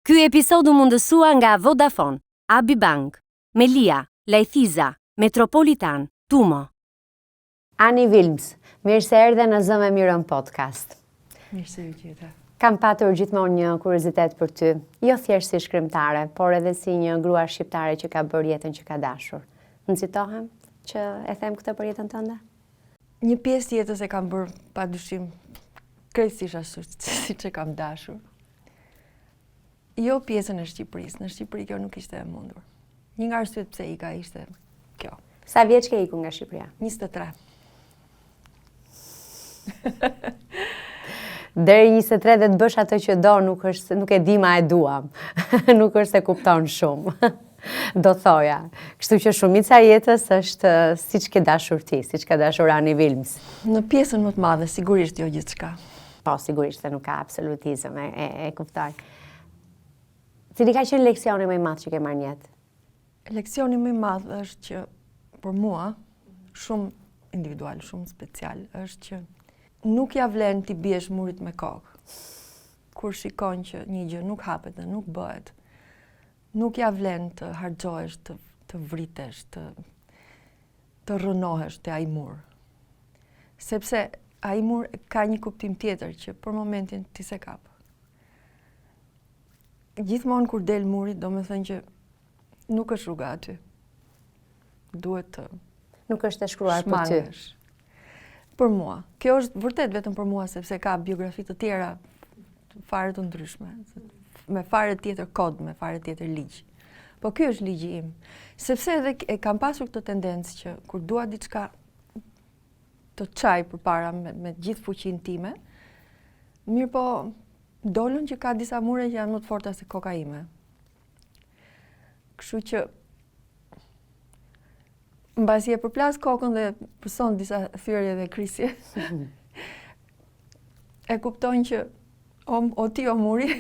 Ky episod u mundësua nga Vodafone, Abi Bank, Melia, Lajthiza, Metropolitan, Tumo. Ani Vilms, mirë se erdhe në Zë me Mirën podcast. Mirë se ju gjeta. Kam patur gjithmonë një kuriozitet për ty, jo thjesht si shkrimtare, por edhe si një grua shqiptare që ka bërë jetën që ka dashur. Nxitohem që e them këtë për jetën tënde? Një pjesë të jetës e kam bërë pa dyshim krejtësisht ashtu siç e kam dashur. Jo pjesën e Shqipërisë, në Shqipëri kjo nuk ishte e mundur. Një nga arsyet pse ika ishte kjo. Sa vjeç ke ikur nga Shqipëria? 23. Deri 23 dhe të bësh atë që do, nuk është nuk e di ma e duam. nuk është se kupton shumë. do thoja. Kështu që shumica e jetës është siç ke dashur ti, siç ka dashur Ani Vilms. Në pjesën më të madhe, sigurisht jo gjithçka. Po, sigurisht se nuk ka absolutizëm, e, e, e kuptoj. Cili ka qenë leksioni më i madh që ke marrë në jetë? Leksioni më i madh është që për mua, shumë individual, shumë special, është që nuk ia vlen t'i biesh murit me kokë. Kur shikon që një gjë nuk hapet dhe nuk bëhet, nuk ia vlen të harxhohesh, të, të vritesh, të, të rrënohesh te ai mur. Sepse ai mur ka një kuptim tjetër që për momentin ti s'e kap. Gjithmonë kur del muri, domethënë që nuk është rruga aty. Duhet të Nuk është e shkruar për ty. Për mua. Kjo është vërtet vetëm për mua, sepse ka biografi të tjera fare të ndryshme, me fare tjetër kod, me fare tjetër ligj. Po ky është ligji im. Sepse edhe e kam pasur këtë tendencë që kur dua diçka të çaj përpara me, me gjithë fuqinë time, mirëpo dolën që ka disa mure që janë më të forta se koka ime. Kështu që mbasi e përplas kokën dhe pëson disa thyerje dhe krisje, e kupton që o, o ti o muri,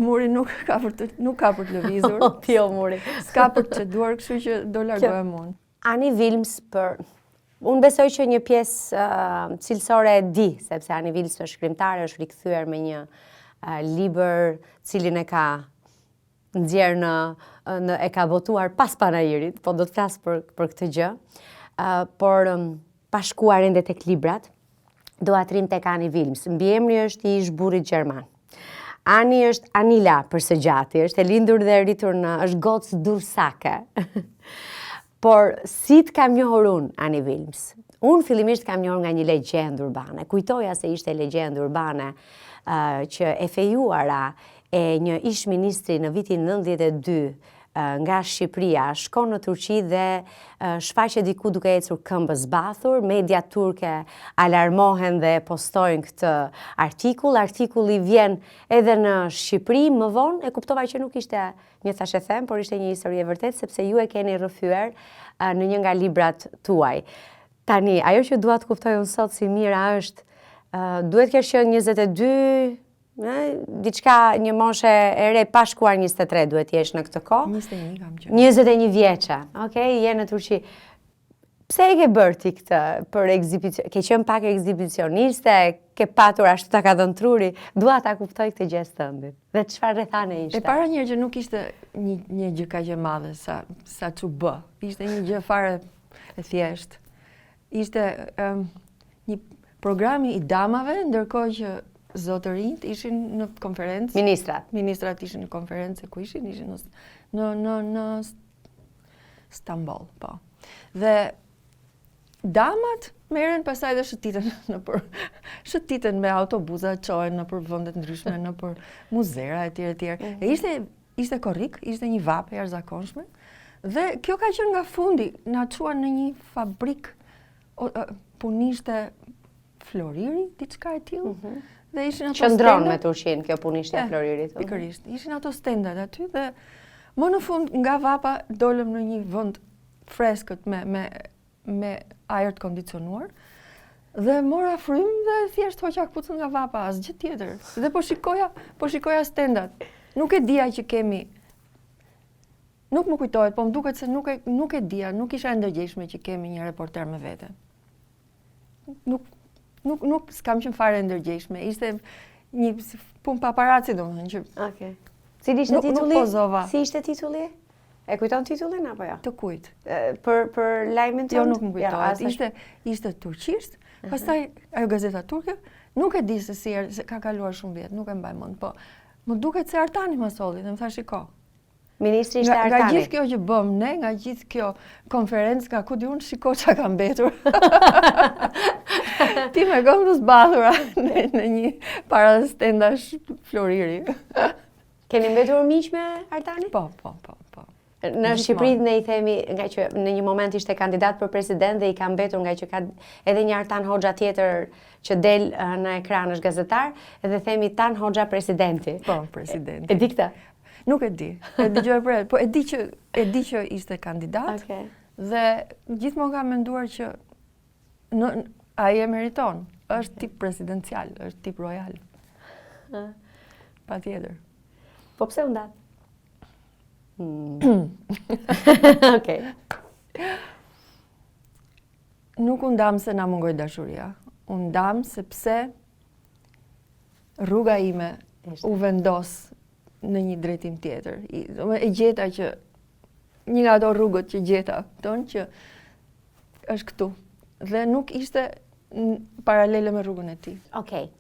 muri nuk ka për të, nuk ka për të lëvizur. O ti o muri. S'ka për të çeduar, kështu që do largohem unë. Ani Vilms për Unë besoj që një pjesë uh, cilësore e di, sepse Ani Vilms është shkrimtare, është rikthyer me një uh, libër cilin e ka nxjerrë në, në e ka botuar pas panairit, po do të flas për për këtë gjë. Uh, por um, pa shkuar ende tek librat, dua të rrim tek Ani Vilms. Mbiemri është i ish burrit gjerman. Ani është Anila për së gjati, është e lindur dhe e rritur në, është gocë durrsake. Por, si të kam njohur unë, Ani Vilms? Unë fillimisht kam njohur nga një legjendë urbane. Kujtoja se ishte legjendë urbane uh, që e fejuara e një ish ministri në vitin 92 nga Shqipëria, shkon në Turqi dhe shfaqet diku duke ecur këmbë zbathur, media turke alarmohen dhe postojnë këtë artikull, artikulli vjen edhe në Shqipëri, më vonë e kuptova që nuk ishte një thashethem, por ishte një histori e vërtetë, sepse ju e keni rrëfyer në një nga librat tuaj. Tani, ajo që dua të kuptoj unë sot si Mira është, duhet të kesh qenë 22, diçka një moshë e re pa shkuar 23 duhet të jesh në këtë kohë. 21 kam qenë. 21 vjeçe. Okej, je në Turqi. Pse e ke bërë ti këtë për ekzibicion? Ke qenë pak ekzibicioniste, ke patur ashtu ta ka dhënë truri. Dua ta kuptoj këtë gjest tëndin. Dhe çfarë rrethane ishte? E para njëherë që nuk ishte një një gjë kaq e madhe sa sa ç'u bë. Ishte një gjë fare e thjeshtë. Ishte um, një programi i damave, ndërkohë që zotërinjtë ishin në konferencë. Ministrat. Ministrat ishin në konferencë, ku ishin? Ishin në në në, në Stamboll, po. Dhe damat merren pastaj dhe shëtiten nëpër shëtiten me autobuza, çohen nëpër vende të ndryshme, nëpër muzera etj etj. Mm -hmm. E ishte ishte korrik, ishte një vapë e jashtëzakonshme. Dhe kjo ka qenë nga fundi, na çuan në një fabrikë punishte floriri, diçka e tillë. Mm -hmm. Dhe ishin ato Qëndron me Turqinë kjo punishte e floririt. Mhm. Pikërisht. Ishin ato stendat aty dhe më në fund nga vapa dolëm në një vend freskët me me me ajër të kondicionuar. Dhe mora frymë dhe thjesht hoqa këpucën nga vapa, asgjë tjetër. Dhe po shikoja, po shikoja stendat. Nuk e dija që kemi Nuk më kujtohet, po më duket se nuk e nuk e dija, nuk isha e ndërgjegjshme që kemi një reporter me vete. Nuk nuk nuk s'kam qenë fare e ndërgjegjshme. Ishte një punë paparaci domethënë që Okej. Okay. Cili ishte titulli? Nuk pozova. Si ishte titulli? E kujton titullin apo jo? Të kujt? Për për lajmin tënd? Jo, nuk më kujtohet. Ishte ishte turqisht, pastaj ajo gazeta turke, nuk e di se si se ka kaluar shumë vjet, nuk e mbaj mend, po më duket se Artani ma solli dhe më tha shiko. Ministri ishte Artani. Nga gjithë kjo që bëmë ne, nga gjithë kjo konferencë, nga ku di unë, shiko ça ka mbetur. Ti me këmbë të zbathura në, në një para stendash floriri. Keni mbetur miq me Artanin? Po, po, po, po. Në Shqipëri ne i themi, nga që në një moment ishte kandidat për president dhe i ka mbetur nga që ka edhe një Artan Hoxha tjetër që del në ekran është gazetar, dhe themi Tan Hoxha presidenti. Po, presidenti. E di këtë? Nuk e di. E dëgjoj për po e di që e di që ishte kandidat. Okay. Dhe gjithmonë kam menduar që në ai e meriton. Është tip presidencial, është tip royal. Patjetër. Po pse u ndatë? Hmm. Okej. Nuk u ndamë se na mungoi dashuria. U ndamë sepse rruga ime u vendos në një drejtim tjetër. E gjeta që një nga ato rrugët që gjeta, ton që është këtu. Dhe nuk ishte paralele me rrugën e tij. Okej.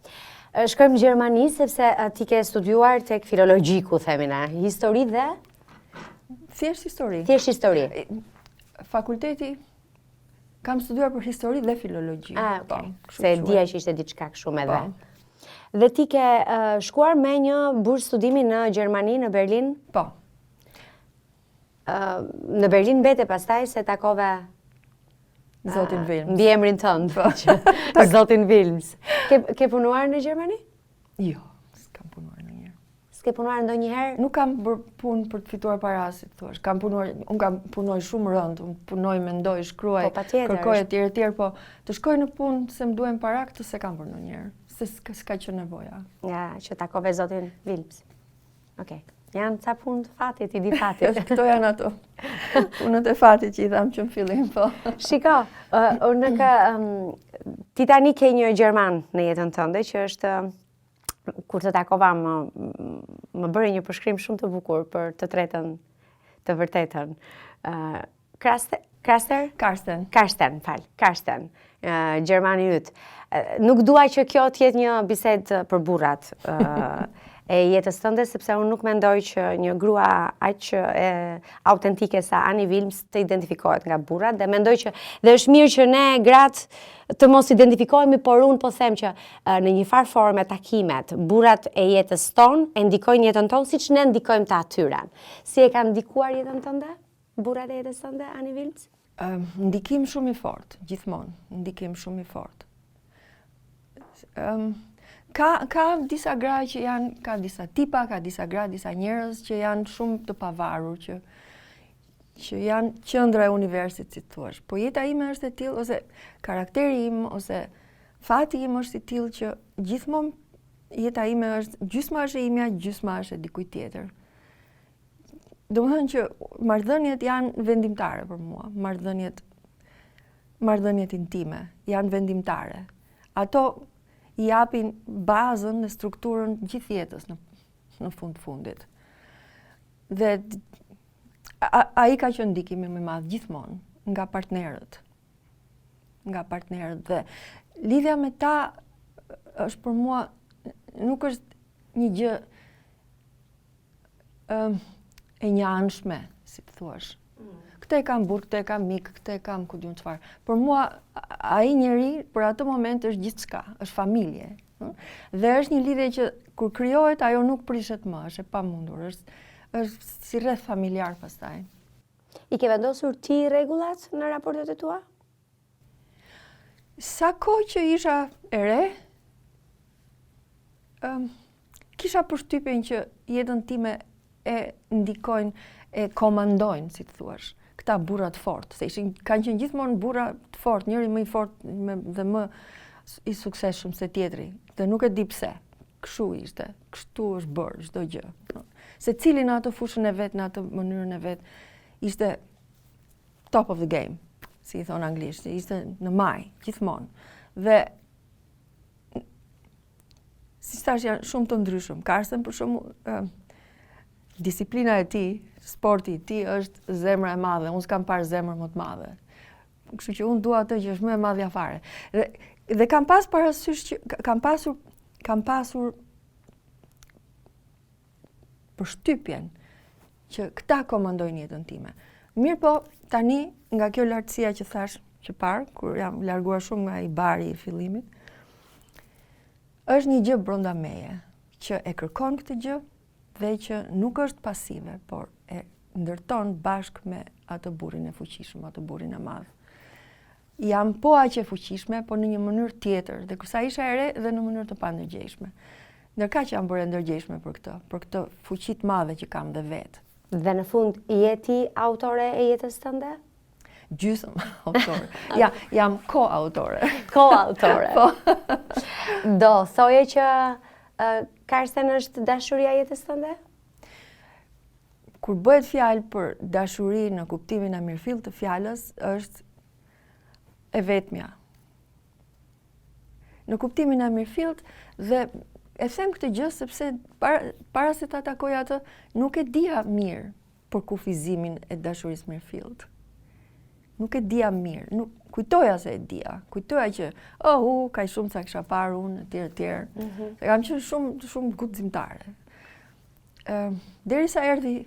Shkojmë në Gjermani, sepse ti ke studiuar tek filologjiku, themi ne. Histori dhe? Thjesht histori. Thjesht histori. Fakulteti, kam studiuar për histori dhe filologji. Ah, okay. Po, Se e dija që ishte diçka kështu me dhe. Po. Dhe ti ke shkuar me një bursë studimi në Gjermani, në Berlin? Po. Në Berlin mbete pastaj se takove Zotin Wilms. Mbiemrin tënd, po. Zotin Wilms. Ke, ke punuar në Gjermani? Jo, s'kam punuar ndonjëherë. S'ke punuar ndonjëherë? Nuk kam bërë punë për të fituar para, si të thuash. Kam punuar, unë kam punoj shumë rëndë, unë punoj, mendoj, shkruaj, po, patjetër, kërkoj etj etj, po të shkoj në punë se më duhen para, këtë s'e kam bërë ndonjëherë, se s'ka qenë nevoja. Ja, që takove zotin Wilms. Okej. Janë ca punë të fatit, i di fati. Këto janë ato. Punët e fatit që i thamë që në fillim, po. Shiko, unë ka, ti tani ke një gjerman në jetën tënde, që është, kur të takova më, më bëri një përshkrim shumë të bukur për të tretën, të vërtetën. Kraste, Kraster? Karsten. Karsten, fal, Karsten, gjermani yt. Nuk dua që kjo të jetë një bisedë për burrat e jetës tënde, sepse unë nuk mendoj që një grua aq e autentike sa Ani Wilms të identifikohet nga burrat dhe mendoj që dhe është mirë që ne gratë të mos identifikohemi, por unë po them që në një farë forme takimet, burrat e jetës tonë e ndikojnë jetën tonë siç ne ndikojmë të atyre. Si e kanë ndikuar jetën tënde? Burrat e jetës tënde, Ani Wilms? Ndikim shumë i fortë, gjithmonë, ndikim shumë i fortë. Ka, ka disa gra që janë, ka disa tipa, ka disa gra, disa njerëz që janë shumë të pavarur, që, që janë qendra e universit, si të thuash. Po jeta ime është e tillë, ose karakteri im, ose fati im është i tillë që gjithmonë jeta ime është, gjysma është e imja, gjysma është e dikujt tjetër. Domethënë që marrëdhëniet janë vendimtare për mua, marrëdhëniet marrëdhëniet intime janë vendimtare. Ato i japin bazën dhe strukturën gjithë jetës në në fund të fundit. Dhe ai ka qenë ndikimi më i madh gjithmonë nga partnerët. Nga partnerët dhe lidhja me ta është për mua nuk është një gjë e njëanshme, si të thuash. Mm. Këtë e kam burrë, këtë e kam mik, këtë e kam ku di unë çfarë. Për mua ai njeri për atë moment është gjithçka, është familje. Dhe është një lidhje që kur krijohet ajo nuk prishet më, është e pamundur, është është si rreth familjar pastaj. I ke vendosur ti rregullat në raportet e tua? Sa kohë që isha e re, um, kisha përshtypjen që jetën time e ndikojnë, e komandojnë, si të thuash, këta burra të fortë, se ishin, kanë qenë gjithmonë burra të fortë, njëri më i fortë me, dhe më i suksesshëm se tjetri, dhe nuk e di pse, kështu ishte, kështu është bërë çdo gjë. Secili në atë fushën e vet, në atë mënyrën e vet, ishte top of the game, si i thonë anglisht, ishte në majë, gjithmonë. Dhe si thashë, janë shumë të ndryshëm. Karsten, për shembull, ë, Disiplina e tij, sporti i tij është zemra e madhe, unë s'kam parë zemër më të madhe. Kështu që unë dua atë që është më e madhja fare. Dhe dhe kam pas parasysh që kam pasur kam pasur përshtypjen që këta komandojnë jetën time. Mirëpo, tani, nga kjo lartësia që thashë që parë, kur jam larguar shumë nga ai bari i fillimit, është një gjë brenda meje, që e kërkon këtë gjë dhe që nuk është pasive, por e ndërton bashkë me atë burrin e fuqishëm, atë burrin e madh. Jam po aq e fuqishme, po në një mënyrë tjetër, dhe kur sa isha e re dhe në mënyrë të pandërgjegjshme. Ndërkaq jam bërë e ndërgjegjshme për këtë, për këtë fuqi të madhe që kam dhe vetë. Dhe në fund, je ti autore e jetës tënde? Gjysmë autore. Ja, jam ko-autore. Ko-autore. Po. Do thoje që uh, Karsten është dashuria e jetës tënde? Kur bëhet fjalë për dashuri në kuptimin e mirëfilltë të fjalës, është e vetmja. Në kuptimin e mirëfilltë dhe e them këtë gjë sepse para, para se ta takoj atë, nuk e dija mirë përkufizimin e dashurisë mirëfilltë. Nuk e dija mirë, nuk kujtoja se e dija, kujtoja që, oh, u, kaq shumë sa kisha parë unë, etj, etj. Mm -hmm. Se kam qenë shumë, shumë guximtare. Derisa erdhi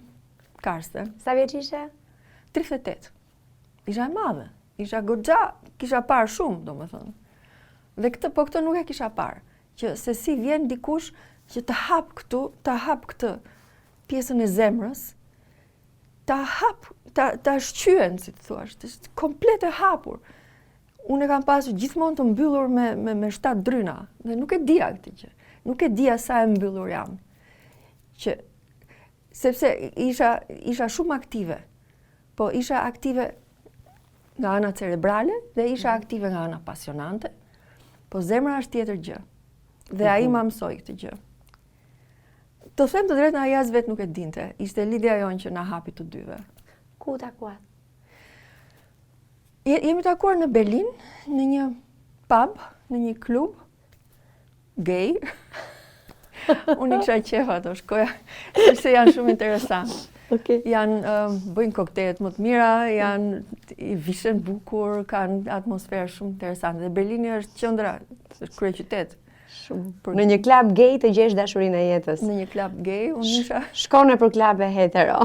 Karsten. Sa vjeç ishe? 38. Isha e madhe. Isha goxha, kisha parë shumë, domethënë. Dhe këtë, po këtë nuk e kisha parë. Që se si vjen dikush që të hap këtu, të hap këtë pjesën e zemrës, ta hap, ta, ta shqyen, si të thuash, është komplet e hapur. Unë e kam pasur gjithmonë të mbyllur me, me, me shtatë dryna, dhe nuk e dija këtë gjë. Nuk e dija sa e mbyllur jam. Që, sepse isha, isha shumë aktive, po isha aktive nga ana cerebrale dhe isha mhm. aktive nga ana pasionante, po zemra është tjetër gjë. Dhe ai mhm. ma mësoi këtë gjë. Të them të drejtën, ai as vetë nuk e dinte. Ishte lidhja jonë që na hapi të dyve. Ku u takuat? Jemi takuar në Berlin, në një pub, në një klub gay. Unë i kisha qejf ato, shkoja, sepse janë shumë interesant. Okay. Janë, uh, bëjnë koktejet më të mira, janë, i vishen bukur, kanë atmosferë shumë interesante. Dhe Berlini është qendra, është kryeqytet. Shumë. Për... Në një klub gay të gjesh dashurinë e jetës. Në një klub gay, unë isha... Shkone për klube hetero.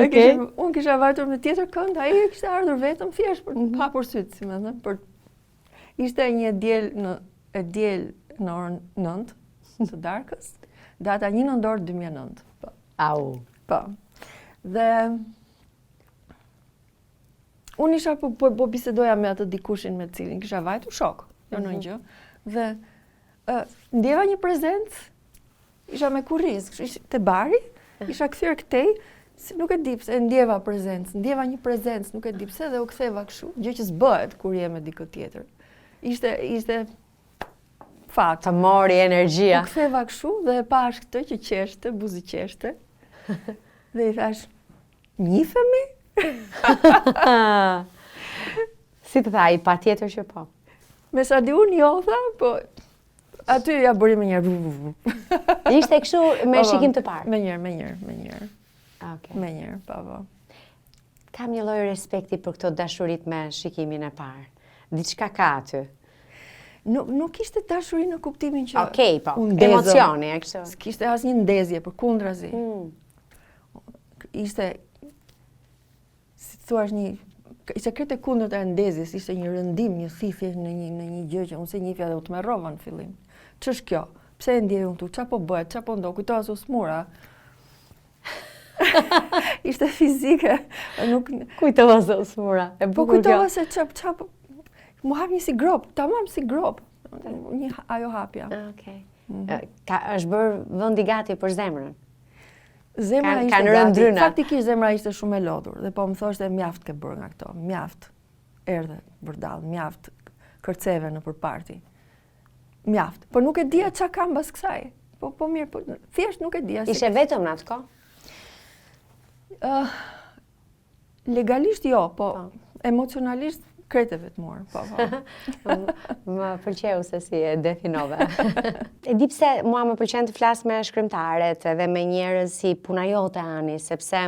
okay. Kisha, unë kisha vajtur me tjetër kënd, ai kishte ardhur vetëm thjesht për të mhm. hapur sytë, si me thënë, për... Ishte një diel në e diel në orën 9 të darkës, data 1 nëntor 2009. Po. Au. Po. Dhe Unë isha po, po, po bisedoja me atë dikushin me të cilin kisha vajtur shok, jo ndonjë mhm. gjë. Dhe ë ndjeva një prezencë, isha me kurriz, kështu isha te bari, isha kthyer këtej, si nuk e di pse ndjeva prezencë, ndjeva një prezencë, nuk e di pse dhe u ktheva kështu, gjë që s'bëhet kur je me dikë tjetër. Ishte ishte fat. Të mori energjia. U ktheva kështu dhe e pashë këtë që qeshte, buzëqeshte. dhe i thashë, Njifemi? si të tha, i patjetër që po. Me sa di unë jo, tha, po aty ia bëri menjëherë. Ishte kështu me po, po, shikim të parë? Menjëherë, menjëherë, menjëherë. Okay. Menjëherë, po, po. Kam një lloj respekti për këto dashuritë me shikimin e parë. Diçka ka aty. Nuk, nuk ishte dashuri në kuptimin që... Okej, okay, po, emocioni, e kështu. S'kishte asnjë ndezje, përkundrazi. Mm. Ishte, si të thuash një, ishte krejt e kundërta e ndezjes, ishte një rëndim, një thithje në një, në një gjë që unë s'e njihja dhe u tmerrova në fillim. Ç'është kjo? Pse e ndjej unë këtu? Ça po bëhet? Ça po ndodh? Kujtova se u sëmura. Ishte fizike. Nuk... Kujtova se u sëmura. E po kujtova se ça, ça po... M'u hap një si gropë, tamam si gropë. Një ajo hapja. Ah, okej. Mm. Ka, është bërë vendi gati për zemrën. Zemra ishte gati. Faktikisht zemra ishte shumë e lodhur dhe po më thoshte mjaft ke bërë nga këto, mjaft erdhe vërdallë, mjaft kërceve nëpër parti. Mjaft. Po nuk e dija ça kam mbas kësaj. Po po mirë, po thjesht nuk e dija. Ishe vetëm në atë kohë? Uh, legalisht jo, po, po. emocionalisht Krejt e vetmuar, po, po. Më pëlqeu se si e definove. e di pse mua më pëlqen të flas me shkrimtaret edhe me njerëz si puna jote, Ani, sepse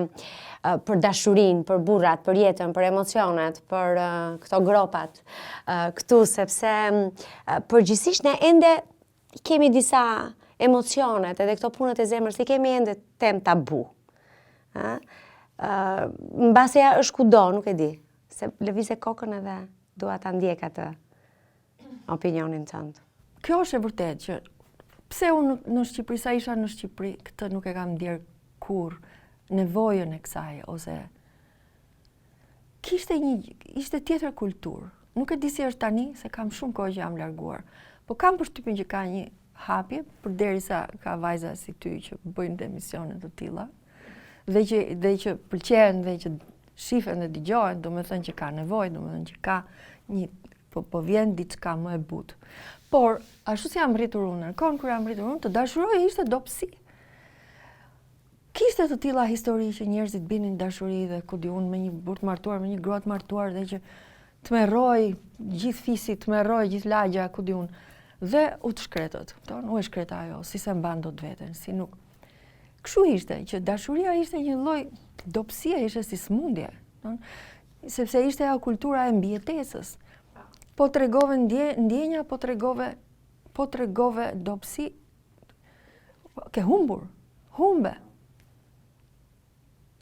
për dashurinë, për burrat, për jetën, për emocionet, për këto gropat këtu, sepse përgjithësisht ne ende kemi disa emocionet edhe këto punët e zemrës i kemi ende temë tabu. Ë? Mbase është kudo, nuk e di. Se lëvize kokën edhe dua ta ndjek atë opinionin tënd. Kjo është e vërtetë që pse unë në Shqipëri, sa isha në Shqipëri, këtë nuk e kam ndier kurrë nevojën e kësaj ose kishte një ishte tjetër kulturë. Nuk e di si është tani, se kam shumë kohë që jam larguar. Po kam përshtypjen që ka një hapje, përderisa ka vajza si ty që bëjnë emisione të tilla dhe që dhe që pëlqehen dhe që shifen dhe dëgjohen, domethënë që ka nevojë, domethënë që ka një po po vjen diçka më e butë. Por ashtu si jam rritur unë, në kohën kur jam rritur unë, të dashuroje ishte dobësi. Kishte të tilla histori që njerëzit binin në dashuri dhe ku di unë me një burrë të martuar, me një grua të martuar dhe që tmerrohej gjithë fisi, tmerrohej gjithë lagja, ku di unë. Dhe u të shkretët, kupton? U e shkreta ajo, si s'e mban dot veten, si nuk. Kështu ishte, që dashuria ishte një lloj dobësie, ishte si sëmundje, kupton? Sepse ishte ajo kultura e mbijetesës. Po tregove ndje, ndjenja, po tregove po tregove dobësi, Ke humbur, humbe.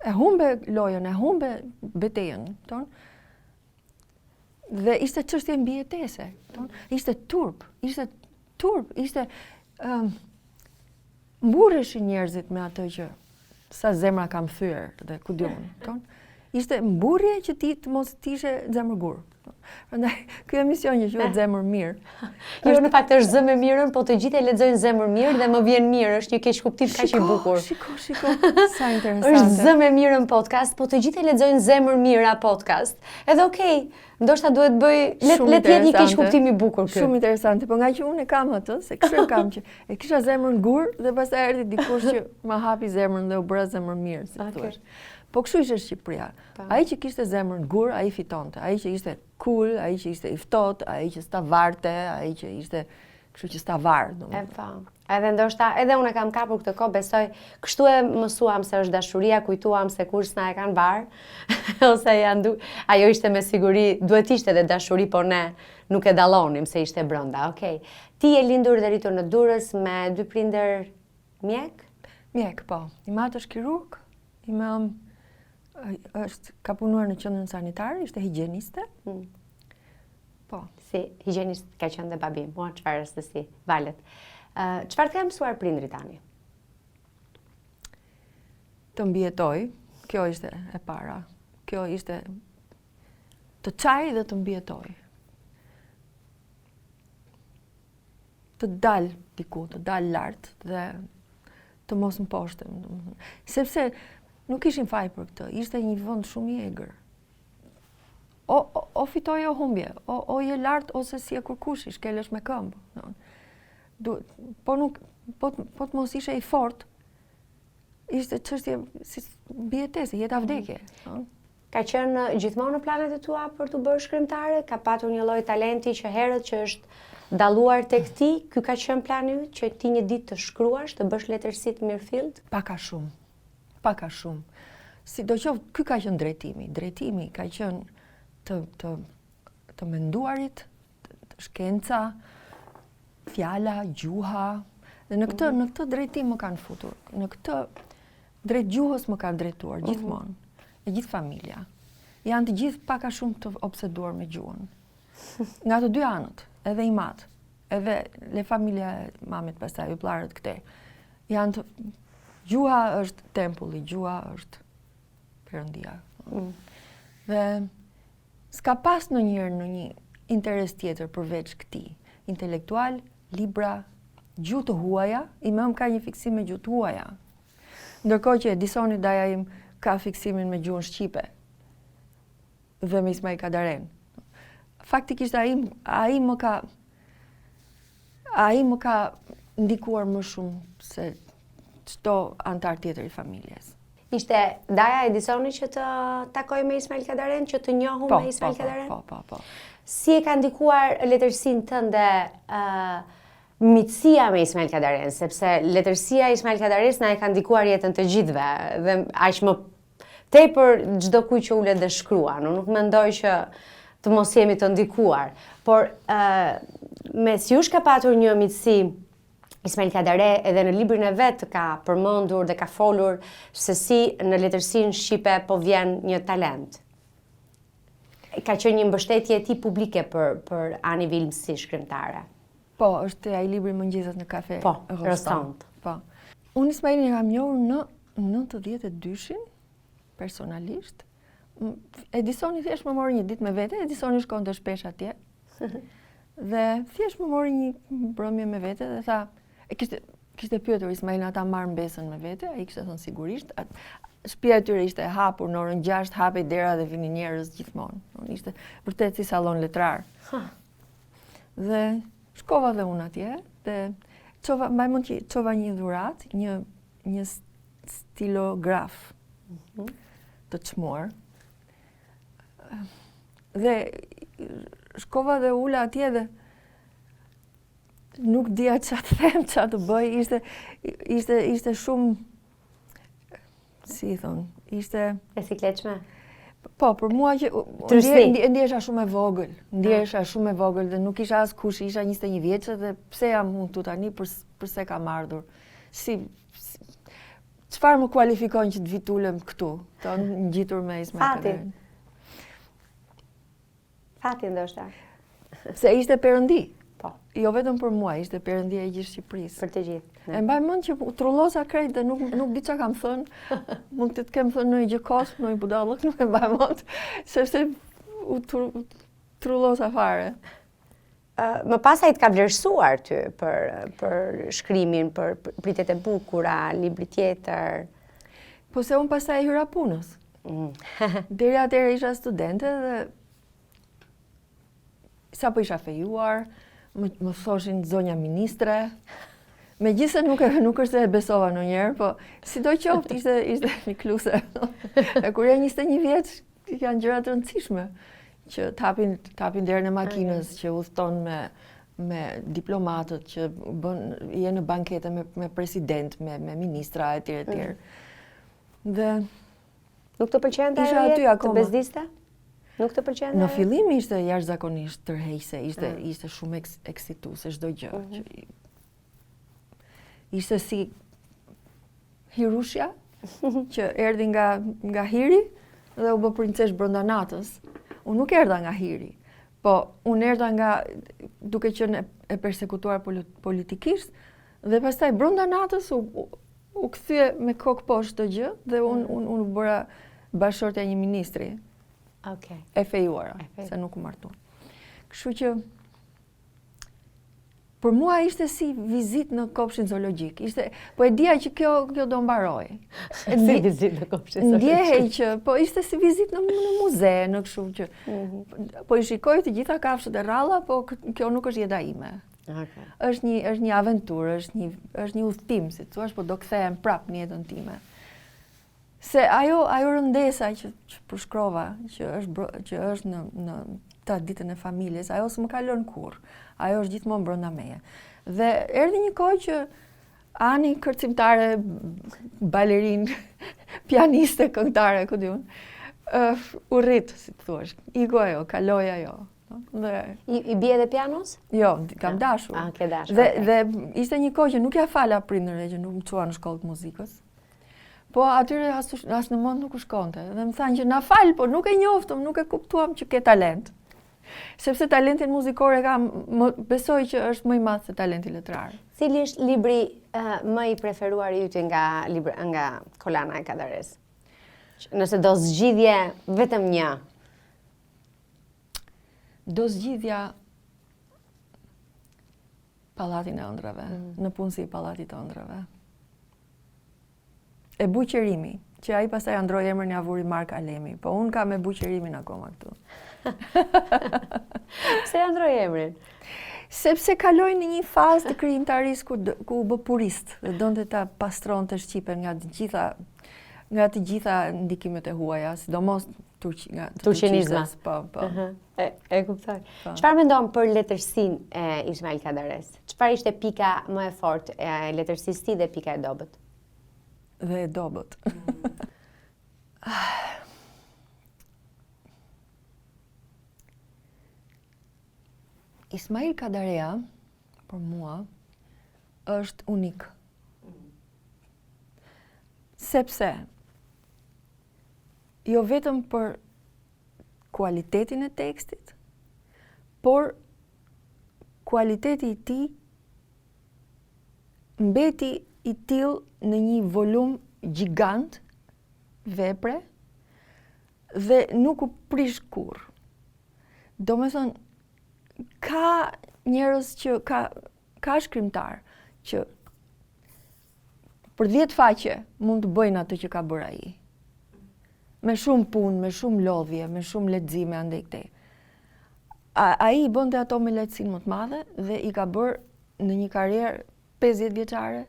E humbe lojën, e humbe betejën, kupton? Dhe ishte çështje mbijetese, kupton? Ishte turp, ishte turp, ishte um, mburreshin njerëzit me atë që sa zemra kam thyer dhe ku di unë, kupton? Ishte mburrje që ti të mos të ishe zemërgur. Prandaj ky emision që quhet Zemër Mirë. Jo, në fakt është Zë me Mirën, po të gjithë e lexojnë Zemër Mirë dhe më vjen mirë, është një keqkuptim kaq i bukur. Shiko, shiko, sa interesante. Është Zë me Mirën podcast, po të gjithë e lexojnë Zemër Mira podcast. Edhe okay, ndoshta duhet bëj le le të jetë një keqkuptim i bukur ky. Shumë interesante, po ngaqë unë e kam atë, se kështu e kam që e kisha zemrën gur dhe pastaj erdhi dikush që ma hapi zemrën dhe u bëra zemër mirë, si okay. thua. Po kështu ishte Shqipëria. Po. Ai që kishte zemrën gur, ai fitonte. Ai që ishte cool, ai që ishte i ftohtë, ai që s'ta varte, ai që ishte kështu që s'ta var, domethënë. E po. Edhe ndoshta edhe unë e kam kapur këtë kohë, besoj, kështu e mësuam se është dashuria, kujtuam se kur s'na e kanë varë, ose janë du... ajo ishte me siguri, duhet ishte edhe dashuri, po ne nuk e dallonim se ishte brenda. Okej. Ti je lindur dhe rritur në Durrës me dy prindër Mjek? Mjek, po. Im atë është kirurg, ime ëmë është, ka punuar në qendrën sanitare, ishte higjieniste. Mm. Po. Si, higjienist ka qenë dhe babi, mua çfarë rastësi, valet. Çfarë të kanë mësuar prindërit tani? Të mbijetoj, kjo ishte e para. Kjo ishte të qaj dhe të mbijetoj. të dal diku, të dal lart dhe të mos mposhtem, domethënë. Sepse nuk kishin faj për këtë, ishte një vend shumë i egër. O, o, o fitoje o humbje, o, o je lart ose s'je kurkushi, shkelesh me këmbë. Du, po nuk, po, po të mos ishe i fort, ishte çështje si mbijetese, jetë a vdekje. Mm. Ka qenë gjithmonë në planet e tua për t'u bërë shkrimtare? Ka patur një lloj talenti që herët që është dalluar tek ti? Ky ka qenë plani yt që ti një ditë të shkruash, të bësh letërsi të mirëfilltë? Pak a shumë. Pak a shumë. Sidoqoftë, ky ka qenë drejtimi. Drejtimi ka qenë të të të menduarit, shkenca, fjala, gjuha. Dhe në këtë mhm. në këtë drejtim më kanë futur. Në këtë Drejt gjuhës më kanë drejtuar mhm. gjithmonë. E gjithë familja. Janë të gjithë pak a shumë të obseduar me gjuhën. Nga të dy anët, edhe im atë, edhe le familja e mamit pastaj, vëllarët këtej. Janë të gjuha është tempulli, gjuha është perëndia. Mm. Dhe s'ka pas ndonjëherë ndonjë interes tjetër përveç këtij. Intelektual, libra, gjuhë të huaja, ime ëmë ka një fiksim me gjuhë të huaja. Ndërkohë që Edisoni daja im ka fiksimin me gjuhën shqipe dhe me Ismail Kadaren. Faktikisht ai ai më ka ai më ka ndikuar më shumë se çdo anëtar tjetër i familjes. Ishte daja Edisoni që të takoi me Ismail Kadaren, që të njohu po, me Ismail po, po, Kadaren? Po, po, po. Si e ka ndikuar letërsinë tënde uh, miqësia me Ismail Kadaren, sepse letërsia e Ismail Kadares na e ka ndikuar jetën të gjithëve dhe aq më tepër çdokujt që ulet dhe shkruan. Unë nuk mendoj që të mos jemi të ndikuar, por uh, mes jush ka patur një miqësi Ismail Kadare edhe në librin e vet ka përmendur dhe ka folur se si në letërsinë shqipe po vjen një talent. Ka qenë një mbështetje e tij publike për për Ani Vilms si shkrimtare. Po, është ai libri Mëngjeset në kafe. Po, Rostand. Po. Unë Ismailin e kam njohur në 92-shin, personalisht. Edisoni thjesht më mori një ditë me vete, Edisoni shkonte shpesh atje. Dhe thjesht më mori një mbrëmje me vete dhe tha, e kishte kishte pyetur Ismailin a ta marr mbesën me vete, ai kishte thënë sigurisht. Shtëpia e tyre ishte e hapur në orën 6 hapej dera dhe vinin njerëz gjithmonë. Ishte vërtet si sallon letrar. Ha. Dhe shkova dhe unë atje dhe çova, mbaj mend që çova një dhuratë, një një stilograf mm -hmm. të çmuar. Dhe shkova dhe u ula atje dhe nuk dija ça të them, ça të bëj, ishte, ishte, ishte shumë, si i thonë, ishte... E sikletshme? Po, për mua që ndje, ndjesha shumë e vogël, ndjesha ah. shumë e vogël dhe nuk isha askush, isha 21 vjeçe dhe pse jam unë këtu tani, për, përse kam ardhur. Si, çfarë më kualifikon që të vij të ulem këtu, të ngjitur me Ismail Fati. Fati ndoshta. Se ishte perëndi. Po. Jo vetëm për mua, ishte perëndi e gjithë Shqipërisë. Për të gjithë. E mbaj mend që u trullosa krejt dhe nuk nuk di çka kam thënë. Mund të të kem thënë ndonjë gjë kot, ndonjë budallëk, nuk e mbaj mend, sepse u trullosa fare. Më pas ai të ka vlerësuar ty për, për shkrimin, për pritjet e bukura, libri tjetër. Po se unë pastaj i hyra punës. Mm. Deri atëherë isha studente dhe sapo isha fejuar, më, më thoshin zonja ministre. Megjithëse nuk, e, nuk është se e besova ndonjëherë, po sidoqoftë ishte, ishte një kluse. e kur je 21 vjeç, Janë gjëra të rëndësishme që të hapin, të hapin derën e makinës, që udhëton me me diplomatët që bën je në bankete me me president, me me ministra etj etj. Mm. Dhe nuk të pëlqente ajo jetë të bezdiste? Nuk të pëlqente? Në fillim ishte jashtëzakonisht tërheqëse, ishte mm. ishte shumë eksituese çdo gjë. Mm -hmm. që ishte si Hirushja, që erdhi nga, nga hiri dhe u bë princeshë brenda natës. Unë nuk erdha nga hiri, po unë erdha nga duke qenë e persekutuar politikisht dhe pastaj brenda natës u, u, u kthye me kokë poshtë çdo gjë dhe unë mm. unë unë u bëra bashkëshortja e një ministri. Okej. Okay. E fejuara, e fejuara, se nuk u martuam. Kështu që Për mua ishte si vizitë në kopshin zoologjik. Ishte, po e dija që kjo kjo do mbarojë. Si vizitë në kopshin zoologjik. Ndjehej që, po ishte si vizitë në, në muze, në kështu që. Mm -hmm. Po i shikoj të gjitha kafshët e rralla, po kjo nuk është jeta ime. Okay. Është një është një aventurë, është një është një udhëtim, si thua, po do kthehem prapë në jetën time. Se ajo ajo rëndesa që që përshkrova, që është që është në në traditën e familjes, ajo s'më ka lënë kurrë. Ajo është gjithmonë brenda meje. Dhe erdhi një kohë që Ani kërcimtare, balerinë, pianiste, këngëtare, ku di unë, uh, u rrit, si të thuash. Iku ajo, kaloi ajo. Dhe i, i bie edhe pianos? Jo, kam dashur. Ah, ke dashur. Dhe okay. dhe ishte një kohë që nuk ia fala prindërve që nuk më çuan në shkollë të muzikës. Po atyre as, as në mend nuk u shkonte. Dhe më thanë që na fal, po nuk e njoftëm, nuk e kuptuam që ke talent. Sepse talentin muzikor e kam, më, besoj që është më i madh se talenti letrar. Cili është libri uh, më i preferuar i yti nga, libra, nga kolana e Kadares? Nëse do zgjidhje vetëm një. Do zgjidhja Pallatin e ëndrrave, mm. Nëpunësi i Pallatit të ëndrrave. Ebu Qerimi, që ai pastaj ia ndërroi emrin ia vuri Mark Alemi, po unë kam Ebu Qerimin akoma këtu. Pse ia ndërroi emrin? Sepse kaloi në një fazë të krijimtarisë ku, ku u bë purist dhe donte ta pastronte shqipen nga të gjitha. Nga të gjitha ndikimet e huaja, sidomos Turqi, nga turqinizma. Po, po. E, e kuptoj. Po. Çfarë mendon për letërsinë e Ismail Kadares? Çfarë ishte pika më e fortë e letërsisë së tij dhe pika e dobët? Dhe e dobët. Mm. Ismail Kadarea, për mua, është unik. Sepse, jo vetëm për kualitetin e tekstit, por kualiteti i tij mbeti i tillë në një volum gjigant vepre dhe nuk u prish kurrë. Domethënë, ka njerëz që ka, ka shkrimtarë që për 10 faqe mund të bëjnë atë që ka bërë ai. Me shumë punë, me shumë lodhje, me shumë lexime andej këtej. Ai i bënte ato me lehtësinë më të madhe dhe i ka bërë në një karrierë 50 vjeçare.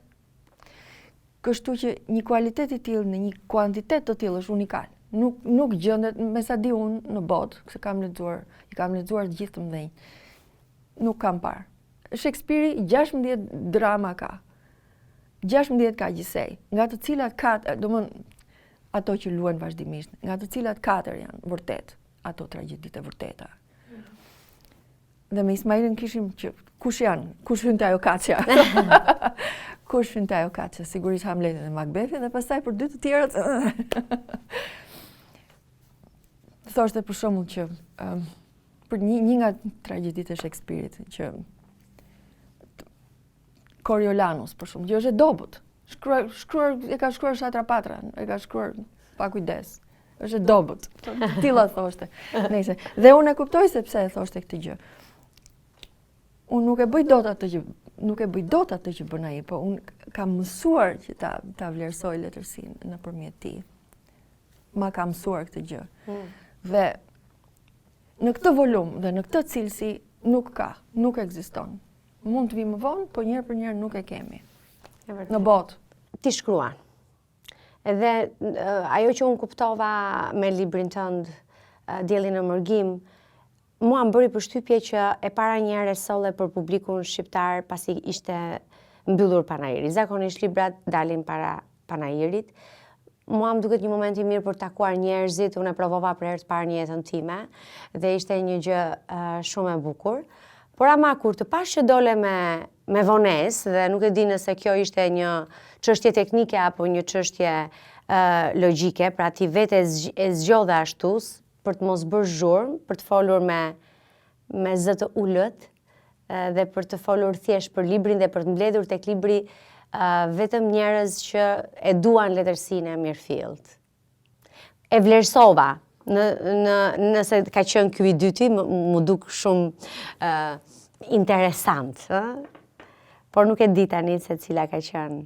Kështu që një kualitet i tillë në një kuantitet të tillë është unikal. Nuk nuk gjendet, me sa di unë në botë, se kam lexuar, i kam lexuar të gjithë të mëdhenj. Nuk kam parë. Shekspiri 16 drama ka. 16 ka gjithsej, nga të cilat ka, domethënë ato që luhen vazhdimisht, nga të cilat katër janë vërtet, ato tragjeditë e vërteta. Dhe me Ismailin kishim që kush janë, kush hyn te ajo kaçja. kush hyn te ajo kaçja, sigurisht Hamletin dhe Macbethin dhe pastaj për dy të tjerët. Thoshte për shembull që um, për një, një nga tragjeditë e Shakespeare-it që Coriolanus për shembull, që është e dobët. Shkruar, shkruar, e ka shkruar shatra patra, e ka shkruar pa kujdes. Është e dobët. Të tilla thoshte. Nëse dhe unë e kuptoj se pse e thoshte këtë gjë. Unë nuk e bëj dot atë që nuk e bëj dot atë që bën ai, po unë kam mësuar që ta ta vlerësoj letërsinë nëpërmjet tij. Ma ka mësuar këtë gjë. Mm. Dhe në këtë volum dhe në këtë cilësi nuk ka, nuk ekziston. Mund të vijë më vonë, po njëherë për njëherë nuk e kemi. Në botë. Ti shkruan. Edhe ajo që unë kuptova me librin tënd, Dielli në mërgim, mua më bëri përshtypje që e para njëherë e solle për publikun shqiptar pasi ishte mbyllur panairi. Zakonisht librat dalin para panairit. Mua më duket një moment i mirë për të takuar njerëzit, unë e provova për herë të parë në jetën time dhe ishte një gjë shumë e bukur. Por ama kur të pashë që dole me me vonesë dhe nuk e di nëse kjo ishte një çështje teknike apo një çështje logjike, pra ti vetë e zgjodhe ashtu për të mos bërë zhurmë, për të folur me me zë të ulët dhe për të folur thjesht për librin dhe për të mbledhur tek libri vetëm njerëz që e duan letërsinë e mirëfilltë. E vlerësova, në, në, nëse ka qenë ky i dyti, m'u duk shumë uh, interesant, ë? por nuk e di tani se cila ka qenë.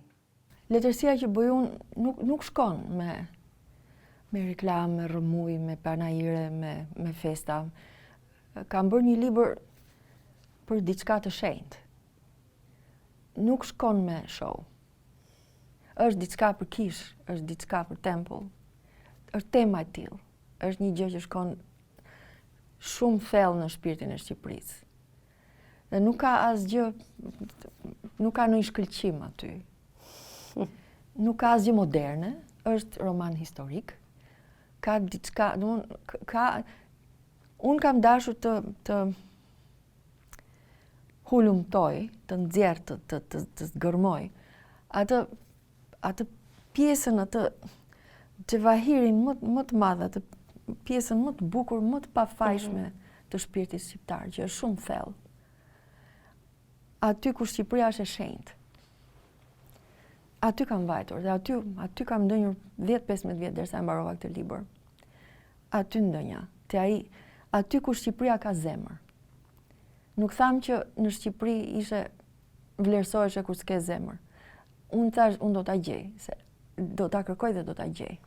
Letërsia që bëj unë nuk, nuk shkon me, me reklamë, me rrëmujë, me panaire, me, me festa. Kam bërë një libër për diçka të shenjtë. Nuk shkon me show. Është diçka për kishë, është diçka për tempull. Është tema e tillë. Është një gjë që shkon shumë thellë në shpirtin e Shqipërisë. Dhe nuk ka asgjë, nuk ka ndonjë shkëlqim aty. Nuk ka asgjë moderne, është roman historik. Ka diçka, domethënë ka unë kam dashur të të hulumtoj, të nxjerr, të të të, të zgërmoj atë atë pjesën atë xhevahirin më më të madh, atë pjesën më të bukur, më të pafajshme mm -hmm. të shpirtit shqiptar, që është shumë thellë. Aty ku Shqipëria është e shenjtë. Aty kam vajtur dhe aty aty kam ndenjur 10-15 vjet derisa e mbarova këtë libër. Aty ndenja, te ai aty ku Shqipëria ka zemër. Nuk thamë që në Shqipëri ishe vlerësoheshe kur s'ke zemër. Unë thashë, unë do ta gjej, se do ta kërkoj dhe do ta gjej.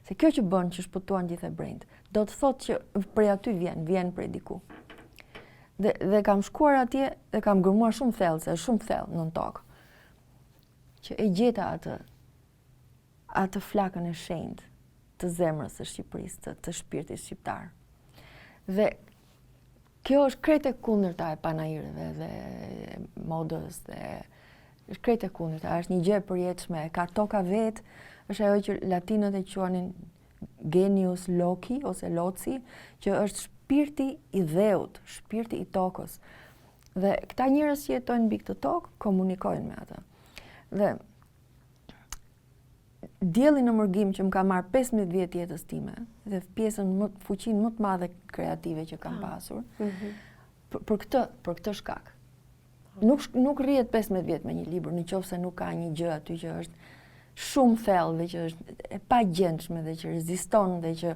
Se kjo që bën që shpëtuan gjithë hebrenjtë, do të thotë që prej aty vjen, vjen prej diku. Dhe, dhe kam shkuar atje dhe kam gërmuar shumë thellë, se është shumë thellë nën tokë. Që e gjeta atë. atë flakën e shenjtë të zemrës së Shqipërisë, të, të shpirtit shqiptar. Dhe kjo është krejt e kundërta e panaireve dhe modës dhe është krejt e kundërta, është një gjë e përjetshme, e ka toka vetë, është ajo që latinët e quanin genius loci ose loci, që është shpirti i dheut, shpirti i tokës. Dhe këta njerëz që jetojnë mbi këtë tokë komunikojnë me atë. Dhe dielli në mërgim që më ka marrë 15 vjet jetës time dhe pjesën më fuqinë më të madhe kreative që kam ah. pasur. Mm -hmm. për, për këtë për këtë shkak. Nuk nuk rrihet 15 vjet me një libër në qoftë se nuk ka një gjë aty që është shumë thellë dhe që është e pagjendshme dhe që reziston dhe që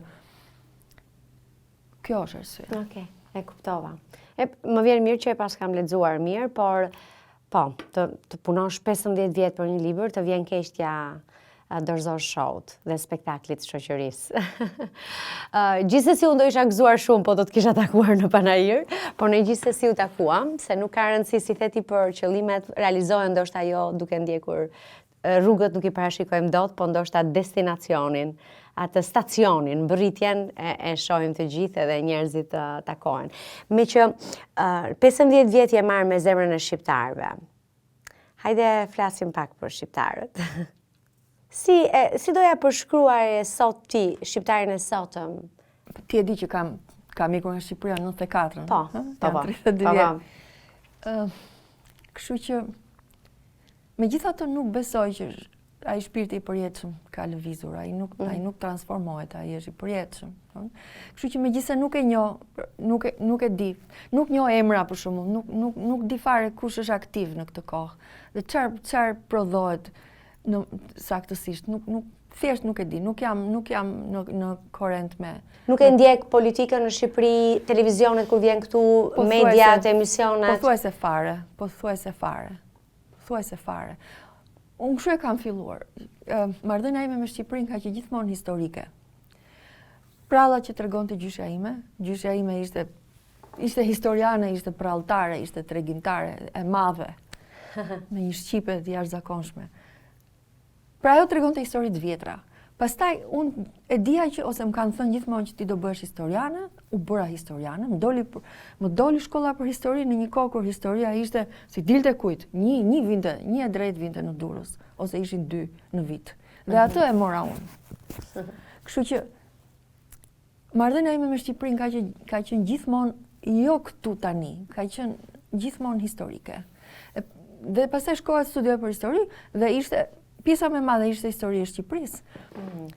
Kjo është arsyeja. Okej, okay, e kuptova. E, më vjen mirë që e paskam lexuar mirë, por po, të, të punosh 15 vjet për një libër, të vjen keq t'ia dorëzosh show-t dhe spektaklit të shoqërisë. Gjithsesi unë do isha gëzuar shumë, po do të kisha takuar në panair, por ne gjithsesi u takuam, se nuk ka rëndësi si the ti për qëllimet realizohen ndoshta jo duke ndjekur Rrugët nuk i parashikojmë dot, po ndoshta destinacionin, atë stacionin, mbërritjen e, e shohim të gjithë edhe njerëzit uh, takohen. Meqë uh, 15 vjet je marrë me zemrën e shqiptarëve. Hajde flasim pak për shqiptarët. si, e, si do ja përshkruaje sot ti shqiptarin e sotëm? Ti e di që kam kam ikur nga Shqipëria në 94-ën. Po, po, po. 32 po, vjet. Po. Uh, kështu që Megjithatë nuk besoj që ai shpirti i përjetshëm ka lëvizur, ai nuk mm. ai nuk transformohet, ai është i përjetshëm, ëh. Kështu që megjithëse nuk e njoh, nuk e nuk e di, nuk njoh emra për shembull, nuk nuk nuk di fare kush është aktiv në këtë kohë dhe çfarë çfarë prodhohet në saktësisht, nuk nuk thjesht nuk e di, nuk jam nuk jam në në korrent me Nuk e ndjek politikën në Shqipëri, televizionet kur vjen këtu, mediat, emisionet. Pothuajse fare, pothuajse fare. Thuajse fare. Unë kështu e kam filluar. Marrëdhënia ime me Shqipërinë ka qenë gjithmonë historike. Prallat që tregonte gjyshja ime, gjyshja ime ishte ishte historiane, ishte pralltare, ishte tregimtare e madhe. Me një shqipe të jashtëzakonshme. Pra ajo tregonte histori të vjetra. Pastaj unë e dija që ose më kanë thënë gjithmonë që ti do bëhesh historiane, u bëra historiane, më doli më doli shkolla për histori në një kohë kur historia ishte s'i dilte kujt, një një vinte, një e drejtë vinte në Durrës ose ishin dy në vit. Dhe mhm. atë e mora unë. Kështu që Marrëdhënia ime me Shqipërinë ka qenë ka qenë gjithmonë jo këtu tani, ka qenë gjithmonë historike. E, dhe pastaj shkova të studioj për histori dhe ishte pjesa më e madhe ishte histori e Shqipërisë. Mm.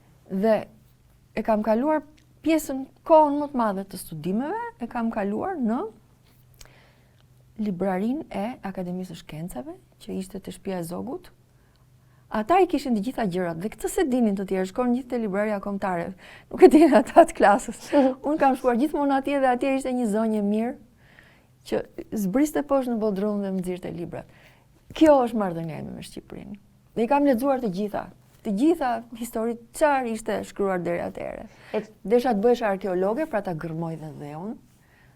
Dhe e kam kaluar pjesën kohën më të madhe të studimeve e kam kaluar në librarinë e Akademisë së Shkencave, që ishte te shtëpia e Zogut, Ata i kishin të gjitha gjërat dhe këtë s'e dinin të tjerë, shkonin gjithë te libraria kombëtare. Nuk e dinin ata të klasës. Unë kam shkuar gjithmonë atje dhe atje ishte një zonjë e mirë që zbriste poshtë në bodrum dhe më nxirrte librat. Kjo është marrëdhënia ime me Shqipërinë. Dhe i kam lexuar të gjitha. Të gjitha historitë çfarë ishte shkruar deri atëherë. Desha të bëhesha arkeologe, pra ta gërmoj dhe dheun.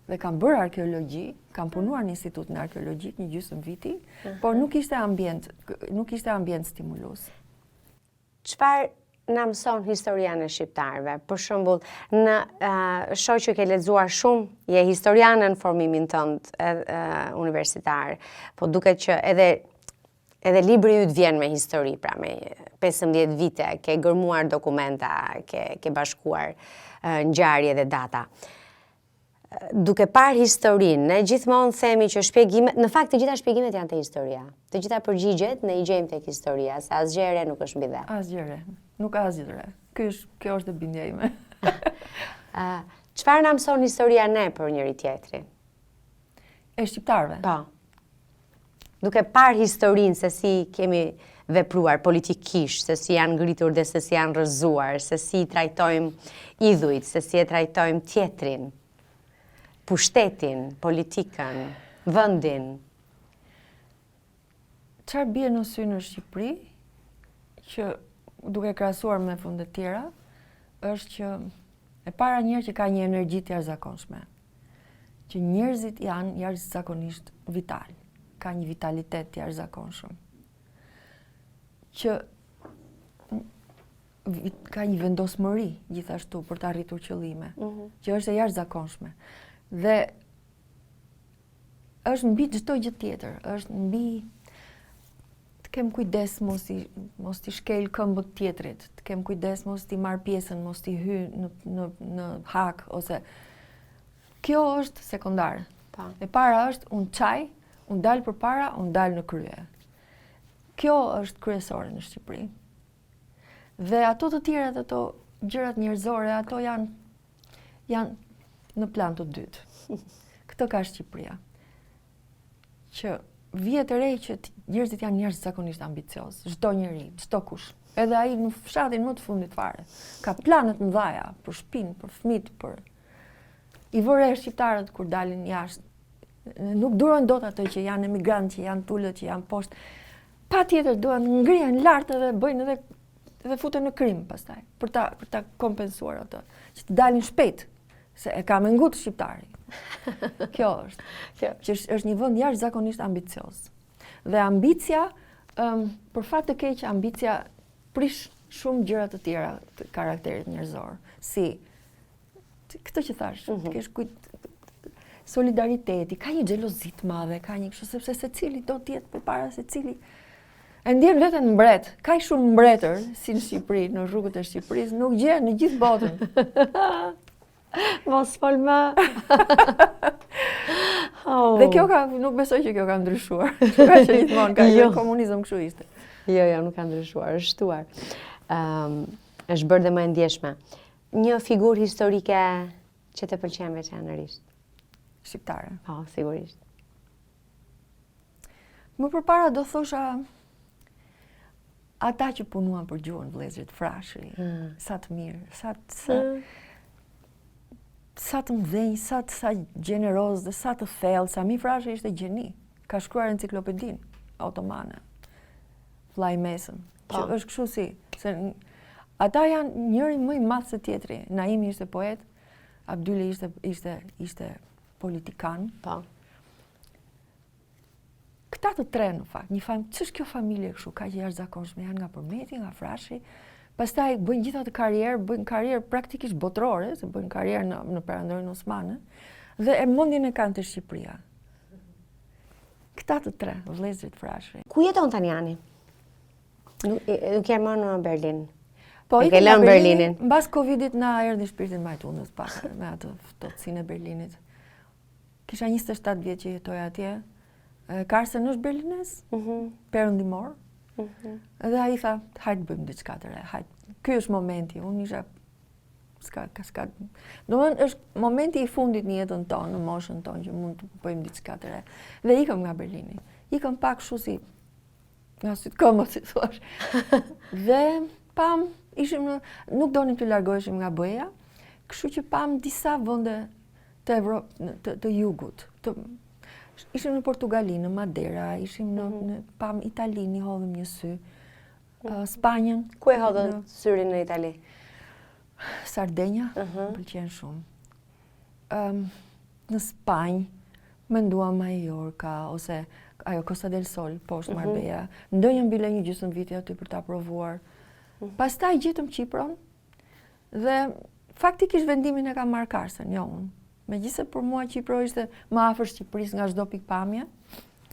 Dhe kam bërë arkeologji, kam punuar në Institutin Arkeologjik një gjysmë viti, por nuk ishte ambient, nuk ishte ambient stimulues. Çfarë na mëson historia ne shqiptarëve? Për shembull, në uh, shoh që ke lexuar shumë, je historiane në formimin tënd uh, universitar, po duket që edhe Edhe libri yt vjen me histori, pra me 15 vite, ke gërmuar dokumenta, ke, ke bashkuar ngjarje dhe data. Duke parë historinë, ne gjithmonë themi që shpjegimet, në fakt të gjitha shpjegimet janë te historia. Të gjitha përgjigjet ne i gjejmë tek historia, se asgjë e re nuk është mbi dhe. Asgjë e re, nuk ka asgjë të re. Ky është, kjo është dhe bindja ime. Çfarë na mëson historia ne për njëri-tjetrin? E shqiptarëve? Po. Duke parë historinë se si kemi vepruar politikisht, se si janë ngritur dhe se si janë rrëzuar, se si i trajtojmë idhujt, se si e trajtojmë tjetrin, pushtetin, politikën, vendin. Çfarë bie në sy në Shqipëri, që duke krahasuar me vendet e tjera, është që e para njëherë që ka një energji të jashtëzakonshme. Që njerëzit janë jashtëzakonisht vital, ka një vitalitet të jashtëzakonshëm. Që. ka një vendosmëri gjithashtu për të arritur qëllime, mm -hmm. që është e jashtëzakonshme. Dhe është mbi çdo gjë tjetër, është mbi të kem kujdes mos i mos t'i shkel këmbët tjetrit, të kem kujdes mos t'i marr pjesën, mos t'i hyj në në në hak ose kjo është sekondare. Po. E para është unë çaj, unë dal përpara, unë dal në krye. Kjo është kryesore në Shqipëri. Dhe ato të tjerat, ato gjërat njerëzore, ato janë janë në plan të dytë. Këtë ka Shqipëria. Që vihet re që njerëzit janë jashtëzakonisht ambiciozë, çdo njeri, çdo kush. Edhe ai në fshatin më të fundit fare. Ka plane të mëdha për shpinë, për fëmijët, për i vë re shqiptarët kur dalin jashtë. Nuk durojnë dot ato që janë emigrantë, që janë tulët, që janë poshtë. Patjetër duan ngrihen lart edhe bëjnë edhe dhe futen në krim pastaj për ta për ta kompensuar atë, që të dalin shpejt, se e ka me ngut shqiptari. Kjo është. Kjo që është, është një vend jashtëzakonisht ambicioz. Dhe ambicia, um, për fat të keq ambicia prish shumë gjëra të tjera të karakterit njerëzor, si këtë që thashë, mm -hmm. të kesh kujt solidariteti, ka një xhelozi të madhe, ka një kështu sepse secili do të jetë përpara secili e ndjen veten mbret. Kaq shumë mbretër si në Shqipëri, në rrugët e Shqipërisë, nuk gjen në gjithë botën. Mos fol më. oh. Dhe kjo ka, nuk besoj që kjo ka ndryshuar. Kjo ka qenë gjithmonë, ka jo. komunizëm kështu ishte. Jo, jo, nuk ka ndryshuar, është shtuar. Ëm, um, është bërë dhe më e ndjeshme. Një figurë historike që të pëlqen veçanërisht. Shqiptare. Po, sigurisht. Më përpara do thosha ata që punuan për gjuhën vëllezërit Frashëri, mm. sa të mirë, sa sa mm. sa të mëdhenj, sa të sa gjeneroz dhe sa të thellë, Sami Frashëri ishte gjeni. Ka shkruar enciklopedinë otomane. Vëllai i mesëm, që po. është kështu si, se ata janë njëri më i madh se tjetri. Naimi ishte poet, Abdyli ishte ishte ishte politikan. Po. Këta të tre në fakt, një fam, ç'është kjo familje kështu, kaq e jashtëzakonshme, janë nga Përmeti, nga Frashëri. Pastaj bëjnë gjithë atë karrierë, bëjnë karrierë praktikisht botërore, se bëjnë karrierë në në Perandorinë Osmane dhe e mendjen e kanë te Shqipëria. Këta të tre, vëllezërit Frashëri. Ku jeton tani Ani? Nuk, nuk je më në Berlin. Po, e ke lënë Berlinin. Mbas Covidit na erdhi shpirti në majë të hundës pak me atë ftohtësinë e Berlinit. Kisha 27 vjet që jetoja atje. Karsen është berlinez, mm -hmm. perëndimor. Mm -hmm. Dhe ai tha, hajt bëjmë diçka të re, hajt. Ky është momenti, unë isha S'ka, ka, s'ka. Domethënë, është momenti i fundit në jetën tonë, në moshën tonë, që mund të bëjmë diçka të re. Dhe ikëm nga Berlini. Ikëm pak kështu si, nga sytë këmbët, si thuash. Dhe pamë, ishim në, nuk donim të largoheshim nga BE-ja, kështu që pamë disa vende të, Evro, të, të jugut. Të, ishim në Portugali, në Madeira, ishim në, mm -hmm. në pamë Italinë, i hodhëm një sy. Spanjën. Ku e hodhët syrin në Itali? Sardenja, uh -huh. pëlqen shumë. Um, në Spanjë, menduam Mallorca, ose ajo Costa del Sol, poshtë uh mhm. -huh. Marbella. Ndenjëm bile një gjysmë viti aty për ta provuar. Uh mhm. -huh. Pastaj gjetëm Qipron, dhe faktikisht vendimin e ka marrë Karsen, jo unë. Megjithëse për mua Qipro ishte më afër Shqipërisë nga çdo pikëpamje.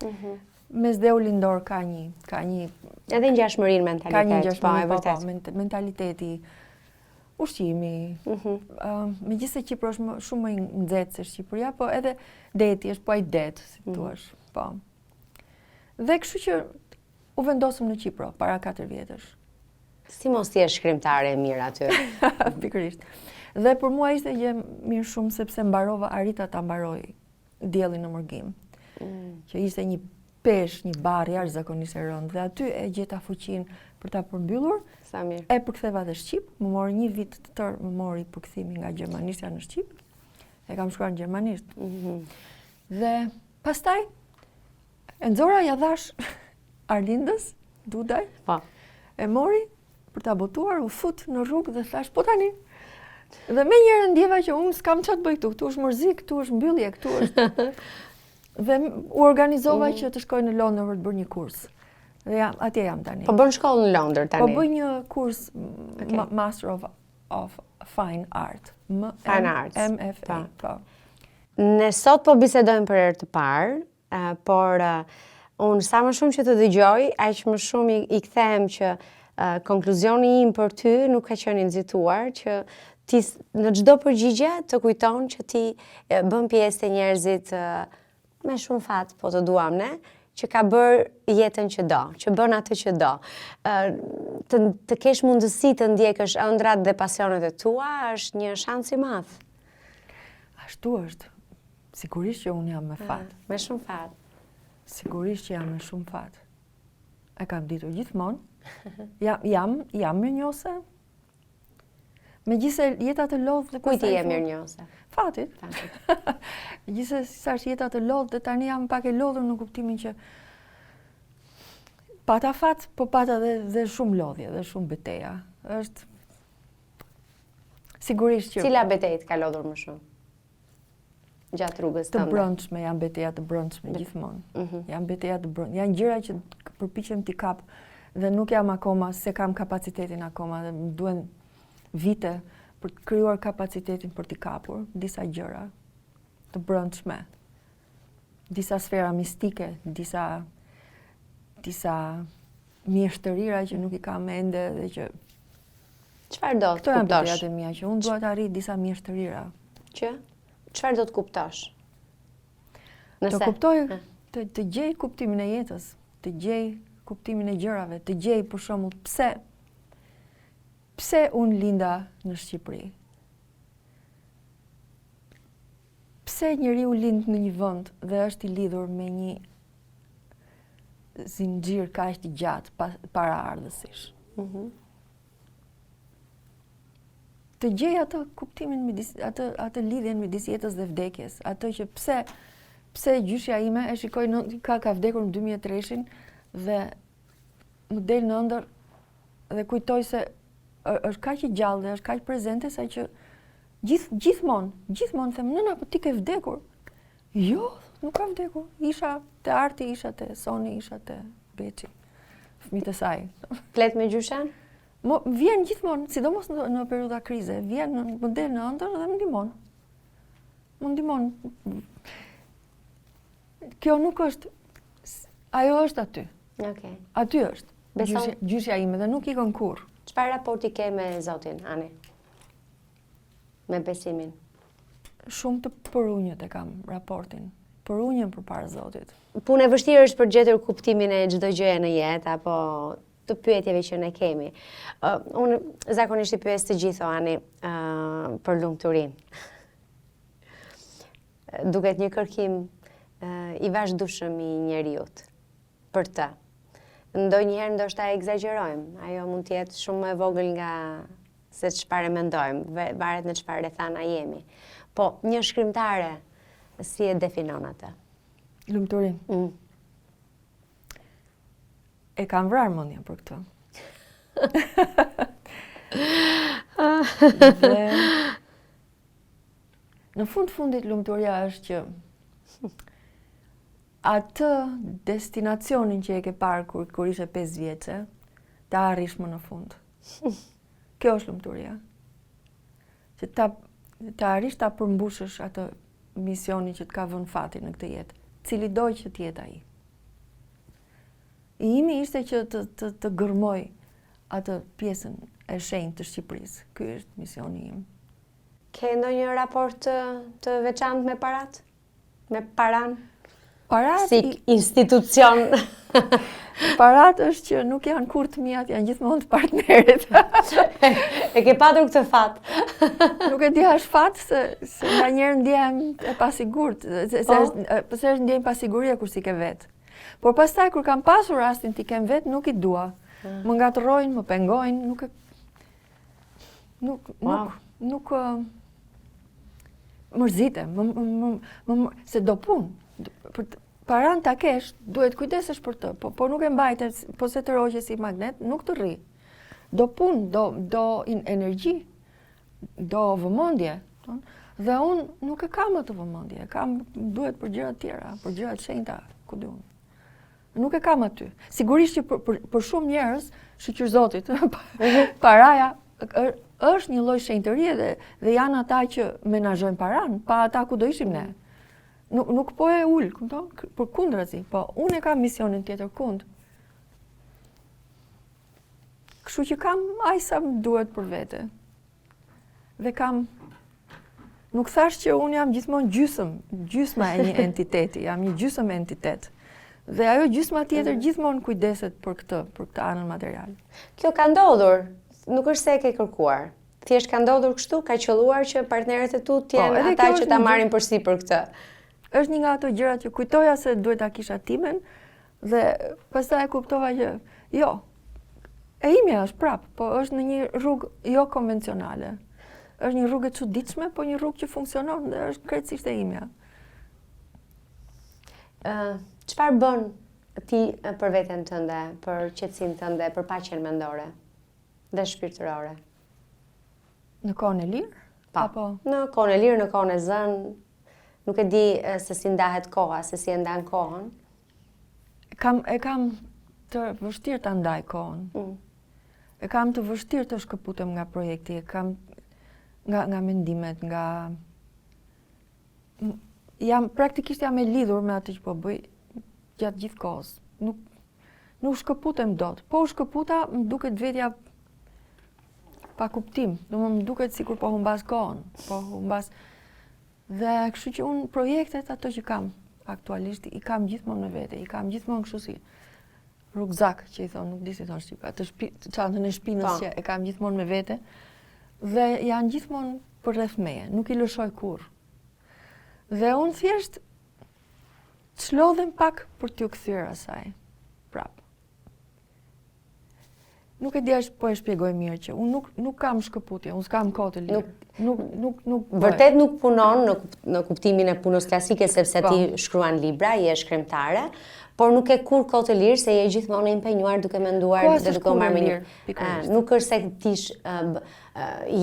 Uh mhm. -huh. Mesdheu lindor ka një, ka një edhe ngjashmëri në mentalitet, ka një ngjashmëri, po, po, po, mentaliteti, ushqimi. Mm -hmm. uh, megjithëse Qipro është më, shumë më i nxehtë se Shqipëria, po edhe deti është po ai det, si mm -hmm. thuash, po. Dhe kështu që u vendosëm në Qipro para 4 vjetësh. Si mos të jesh shkrimtare e mirë aty? Pikërisht. Dhe për mua ishte gjë e mirë shumë sepse mbarova, arrita ta mbaroj Diellin në mërgim, mm. që ishte një peshë, një barrë jashtëzakonisht e rëndë dhe aty e gjeta fuqinë për ta përmbyllur. Sa mirë. E përktheva dhe shqip, më mori një vit të tërë, më mori përkthimi nga gjermanishtja në shqip. E kam shkruar në gjermanisht. Mm -hmm. Dhe pastaj e nxora ia dhashë Arlindës Dudaj. Po. E mori për ta botuar, u fut në rrugë dhe thashë, po tani. Dhe menjëherë ndjeva që unë s'kam ça të bëj këtu, këtu është mërzi, këtu është mbyllje, këtu është... Dhe u organizova mm. që të shkoj në Londër për të bërë një kurs. Dhe jam, atje jam tani. Po bën shkollë në Londër tani? Po bëj një kurs okay. Master of, of Fine Art. M Fine Arts. MFA, po. po. Ne sot po bisedojmë për herë të parë, por unë sa më shumë që të dëgjoj, aq më shumë i, i kthehem që konkluzioni im për ty nuk ka qenë i nxituar, që ti në çdo përgjigje të kujton që ti bën pjesë te njerëzit me shumë fat, po të duam ne, që ka bërë jetën që do, që bën atë që do. Të, të kesh mundësi të ndjekësh ëndrrat dhe pasionet e tua është një shans i madh. Ashtu është. Sigurisht që unë jam me fat. Me shumë fat. Sigurisht që jam me shumë fat. E kam ditur gjithmonë. Jam, jam, jam mirënjohëse. Megjithëse jeta të lodh dhe Kujt i je mirënjohëse? Fatit. Fatit. Megjithëse si thashë jeta të lodh dhe tani jam pak e lodhur në kuptimin që pata fat, po pata dhe, dhe shumë lodhje dhe shumë beteja. Është sigurisht që... Cila betejë të ka lodhur më shumë? Gjatë rrugës tënde? Të brendshme, janë beteja të brendshme gjithmonë. Mm -hmm. Janë beteja të brendshme. Janë gjëra që përpiqem t'i kap dhe nuk jam akoma, s'e kam kapacitetin akoma dhe më duhen vite për të krijuar kapacitetin për t'i kapur disa gjëra të brendshme. Disa sfera mistike, disa disa mjeshtërira që nuk i kam ende dhe që Çfarë do të kuptosh? Këto janë betejat e mia që unë dua të arrij disa mjeshtërira. Që? Çfarë do të kuptosh? Nëse... Të kuptoj, të, të gjej kuptimin e jetës, të gjej kuptimin e gjërave, të gjej për shembull pse pse unë linda në Shqipëri. Pse njeriu lind në një vend dhe është i lidhur me një zinxhir kaq të gjatë pa, paraardhësish. Mm -hmm. Të gjej atë kuptimin midis atë atë lidhjen midis jetës dhe vdekjes, atë që pse pse gjyshja ime e shikoj në ka ka vdekur në 2003-shin dhe më del në ëndërr dhe kujtoj se është kaq e gjallë dhe është kaq prezente sa që gjith gjithmonë, gjithmonë them nëna po ti ke vdekur. Jo, nuk kam vdekur. Isha te Arti, isha te Soni, isha te Beçi. Fëmijët e saj. Flet me gjyshen? Më vjen gjithmonë, sidomos në, në periudha krize, vjen në, më del në ëndërr dhe më ndihmon. Më ndihmon. Kjo nuk është ajo është aty. Okej. Okay. Aty është. Beson... Gjyshja, gjyshja ime dhe nuk ikën kurrë. Çfarë raporti ke me Zotin, Ani? Me besimin? Shumë të përunjët e kam raportin. Përunjem përpara Zotit. Punë e vështirë është për gjetur kuptimin e çdo gjëje në jetë apo të pyetjeve që ne kemi. Uh, unë zakonisht i pyes të gjithë Ani uh, për lumturinë. Duket një kërkim uh, i vazhdueshëm i njeriut për të. Ndonjëherë ndoshta e ekzagjerojmë. Ajo mund të jetë shumë më e vogël nga se çfarë e mendojmë, varet në çfarë rrethana jemi. Po, një shkrimtare, si e definon atë? Lumturinë. Mm. E kam vrarë mendjen për këtë. Dhe në fund fundit lumturia është që atë destinacionin që e ke parë kur, kur ishe 5 vjeçe, ta arrish më në fund. Kjo është lumturia. Që ta ta arrish ta përmbushësh atë misionin që të ka vënë fati në këtë jetë, cilido që të jetë ai. I imi ishte që të të të gërmoj atë pjesën e shenjtë të Shqipërisë. Ky është misioni im. Ke ndonjë raport të, të veçantë me parat? Me paran? Parat si institucion. Parat është që nuk janë kurrë të miat, janë gjithmonë të partnerit. e ke patur këtë fat. nuk e di a është fat se se nganjëherë ndjehem e pasigurt, se se po. është pse është ndjenjë pasigurie kur s'i ke vetë. Por pastaj kur kam pasur rastin t'i kem vetë, nuk i dua. Mm. Më ngatërrojnë, më pengojnë, nuk e Nuk, nuk, nuk, mërzitem, më, më, më, më, se do punë, për paran ta kesh, duhet kujdesesh për të, po, po nuk e mbajte, po s'e tërhoqe si magnet, nuk të rri. Do punë, do, do in, energji, do vëmendje, dhe unë nuk e kam atë vëmendje, kam, duhet për gjëra të tjera, për gjëra të shenjta, ku di unë. Nuk e kam aty. Sigurisht që për, për, për shumë njerëz, shyqyr Zotit, paraja është një lloj shenjtërie dhe, dhe janë ata që menaxhojnë paranë, pa ata ku do ishim ne. Nuk, nuk po e ul, kupton? Përkundrazi, po unë e kam misionin tjetër kund. Kështu që kam aq sa më duhet për vete. Dhe kam Nuk thashë që unë jam gjithmonë gjysëm, gjysma e një entiteti, jam një gjysëm entitet. Dhe ajo gjysma tjetër mm. gjithmonë kujdeset për këtë, për këtë anën materiale. Kjo ka ndodhur, nuk është se e ke kërkuar. Thjesht ka ndodhur kështu, ka qëlluar që partnerët e tu të po, jenë ata që ta marrin përsipër këtë. Është një nga ato gjërat që kujtoja se duhet ta kisha timen dhe pastaj e kuptova që jo, E imja është prapë, po është në një rrugë jo konvencionale. Është një rrugë e çuditshme, po një rrugë që funksionon dhe është krejtësisht e imja. Ë, çfarë bën ti për veten tënde, për qetësinë tënde, për paqen mendore dhe shpirtërore? Në kohën e lirë? Po. Apo? Në kohën e lirë, në kohën e zënë, nuk e di se si ndahet koha, se si e ndan kohën. Kam, e kam të vështirë ta ndaj kohën. Mm. E kam të vështirë të shkëputem nga projekti, e kam nga, nga mendimet, nga... Jam, praktikisht jam e lidhur me atë që po bëj gjatë gjithë kohës. Nuk, nuk shkëputem dot. Po u shkëputa, më duket vetja pa kuptim. Domethënë më duket sikur po humbas kohën, po humbas... Dhe kështu që unë projektet ato që kam aktualisht i kam gjithmonë me vete, i kam gjithmonë kështu si rukzak që i thonë, nuk di si thonë shqip, atë shpi, çantën e shpinës po. që e kam gjithmonë me vete dhe janë gjithmonë përreth meje, nuk i lëshoj kurrë. Dhe unë thjesht çlodhem pak për t'iu kthyer asaj. Prapë. Nuk e di a po e shpjegoj mirë që unë nuk nuk kam shkëputje, unë s'kam kohë të lirë. Nuk nuk nuk nuk Vërtet nuk punon në në kuptimin e punës klasike sepse po. ti shkruan libra, je shkrimtare, por nuk ke kurrë kohë të lirë se je gjithmonë e impenjuar duke menduar dhe duke u marrë me një. Nuk është se ti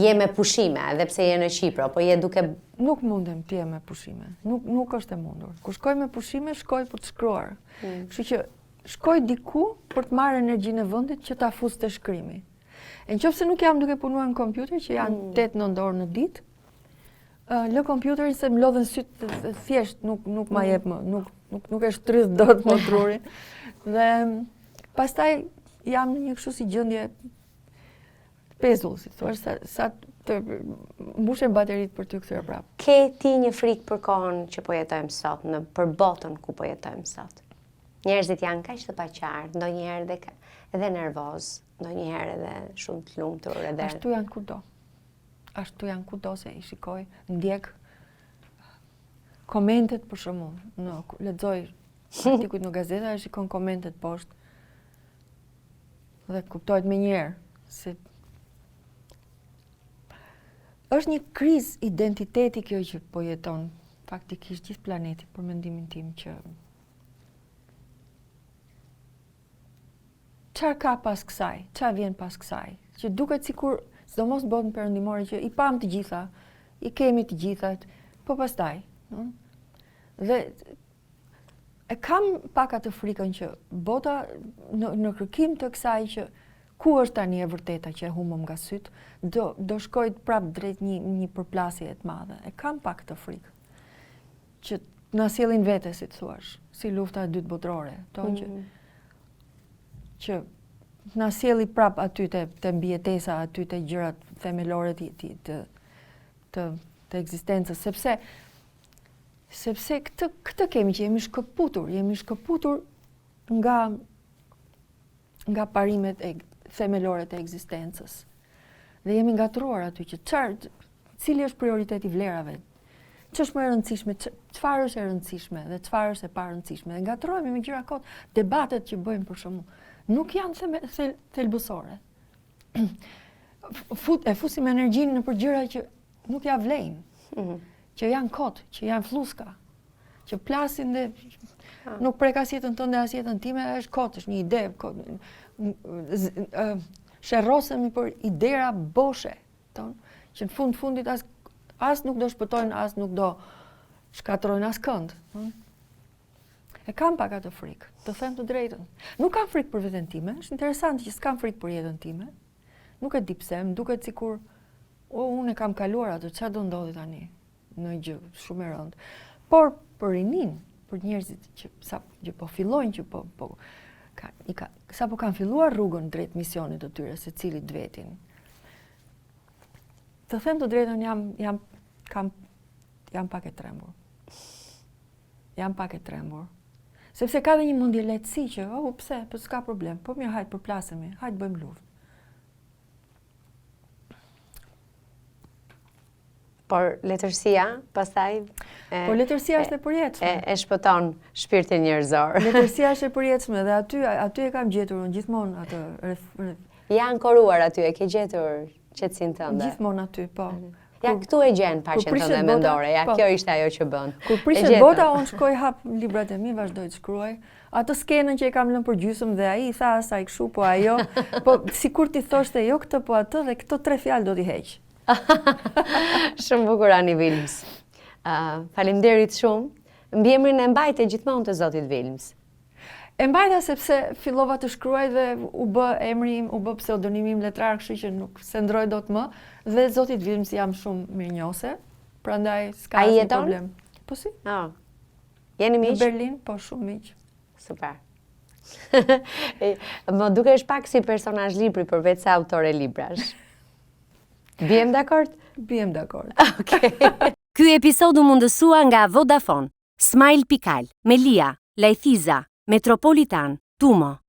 je me pushime, edhe pse je në Qipro, po je duke Nuk mundem të jem me pushime. Nuk nuk është e mundur. Kur shkoj me pushime, shkoj për të shkruar. Mm. Kështu që Shkoj diku për të marrë energjinë e vendit që ta fus te shkrimi. E në qoftë se nuk jam duke punuar në kompjuter, që janë 8-9 mm. orë në ditë, lë kompjuterin se më lodhen sytë thjesht nuk, nuk ma mm. jep më, nuk, nuk, nuk e shtrydh dot më trurin. Dhe pastaj jam në një kështu si gjendje pezull, si thua, sa, sa të mbushen bateritë për t'u kthyer prapë. Ke ti një frikë për kohën që po jetojmë sot, në për botën ku po jetojmë sot? Njerëzit janë kaq të paqartë, ndonjëherë edhe edhe nervoz, ndonjëherë edhe shumë të lumtur edhe Ashtu janë kudo. Ashtu janë kudo se i shikoj, ndjek komentet për shembull, në lexoj artikujt në gazeta e shikon komentet poshtë. Dhe kuptohet menjëherë se është një krizë identiteti kjo që po jeton faktikisht gjithë planeti për mendimin tim që Çfarë ka pas kësaj? Çfarë vjen pas kësaj? Që duket sikur, sidomos në botën perëndimore që i pamë të gjitha, i kemi të gjitha, po pastaj, ëh? Dhe e kam pak atë frikën që bota në, në kërkim të kësaj që ku është tani e vërteta që e humbëm nga sytë, do, do shkojë prapë drejt një, një përplasje të madhe. E kam pak këtë frikë. Që na sjellin vete, si të thuash, si lufta e dytë botërore, to mm -hmm. që mhm. që na sjelli prap aty te te mbijetesa, aty te gjërat themelore të të të të, të ekzistencës, sepse sepse këtë këtë kemi që jemi shkëputur, jemi shkëputur nga nga parimet e themelore të ekzistencës. Dhe jemi ngatërruar aty që çfarë cili është prioriteti i vlerave, ç'është më e rëndësishme, çfarë është e rëndësishme dhe çfarë është e parëndësishme. Dhe ngatërrohemi me gjëra kot, debatet që bëjmë për shembull, nuk janë theme, thel, thelbësore. Fut, e fusim energjinë nëpër gjëra që nuk ia vlejnë, mm -hmm. që janë kot, që janë flluska, që plasin dhe ah. nuk prek as jetën tënde as jetën time, është kot, është një ide, kot. Sherrosemi për idera boshe, ton, që në fund fundit as as nuk do shpëtojnë, as nuk do shkatërrojnë askënd. Ëh? E kam pak atë frikë, të them të drejtën. Nuk kam frikë për veten time, është interesante që s'kam frikë për jetën time. Nuk e di pse, më duket sikur o unë e kam kaluar atë, çfarë do ndodhi tani? Ndonjë gjë shumë e rëndë. Por për rininë, për njerëzit që sa që po fillojnë që po po ka, i ka, sapo kanë filluar rrugën drejt misionit të tyre, secili të vetin. Të them të drejtën jam jam kam jam pak e trembur. Jam pak e trembur. Sepse ka dhe një mendjelehtësi që, oh, pse, po s'ka problem, po mirë, hajt përplasemi, hajt bëjmë luftë. Por letërsia, pastaj... Po letërsia është e përjetshme. E, e shpëton shpirtin njerëzor. Letërsia është e përjetshme dhe aty, aty e kam gjetur unë gjithmonë atë... Ref, ref. Je ankoruar aty, e ke gjetur qetësinë tënde. Gjithmonë aty, po. Ja, këtu e gjen paqen tënde mendore, ja, po. kjo ishte ajo që bën. Kur prishet bota, unë shkoj hap librat e mi, vazhdoj të shkruaj. Atë skenën që e kam lënë për gjysëm dhe ai i tha asaj kështu, po ajo, po sikur t'i thoshte jo këtë, po atë dhe këto tre fjalë do t'i heq. Shumë bukur Ani Vilms. Uh, faleminderit shumë. Mbiemrin e mbajte gjithmonë të zotit Vilms. E mbajta sepse fillova të shkruaj dhe u bë emri im, u bë pseudonimi im letrar, kështu që nuk s'e ndërroj dot më dhe zotit Vilms jam shumë mirënjohëse. Prandaj s'ka asnjë problem. Po si? Ah. Jeni miq? Në Berlin, po shumë miq. Super. Më dukesh pak si personazh libri përveç se autore librash. Biem dakord? Biem dakord. Okej. Ky episod u mundësua nga Vodafone. Smile Pikal, Melia, Lajthiza, Metropolitan, Tumo.